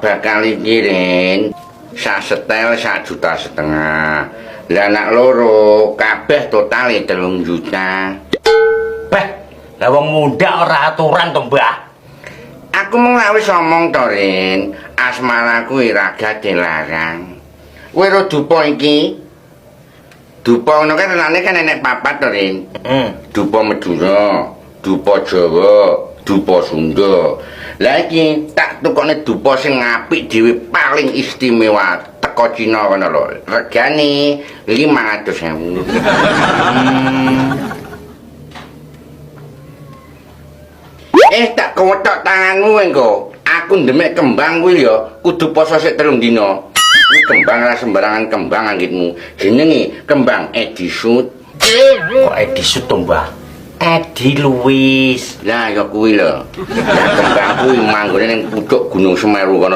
bakal iki, Rin, sak setel 1,5 juta. Lah nak loro kabeh totale 3 juta. Beh, lah wong mundak ora aturan to, Mbah. Aku mung lak wis omong to, Rin, asmara kuwi ragate larang. Kowe ro dupa iki? Dupa ngono kan renane kan enek papat to, Rin. Heeh. Dupa Madura, dupa Jawa, dupa Sunda. Lah iki tak tukokne dupa sing apik dhewe paling istimewa teko Cina kono lho. Regane 500.000. Eh tak kewetok tanganmu engko. Aku ndemek kembang kuwi ya kudu poso sik 3 dina. Kuwi kembang ora sembarangan kembang anggitmu. Jenenge kembang Edisut. Kok Edisut to, Mbah? Edi Luwis. Lah ya kuwi lho. Lah kembang kuwi manggone ning pucuk Gunung Semeru kono.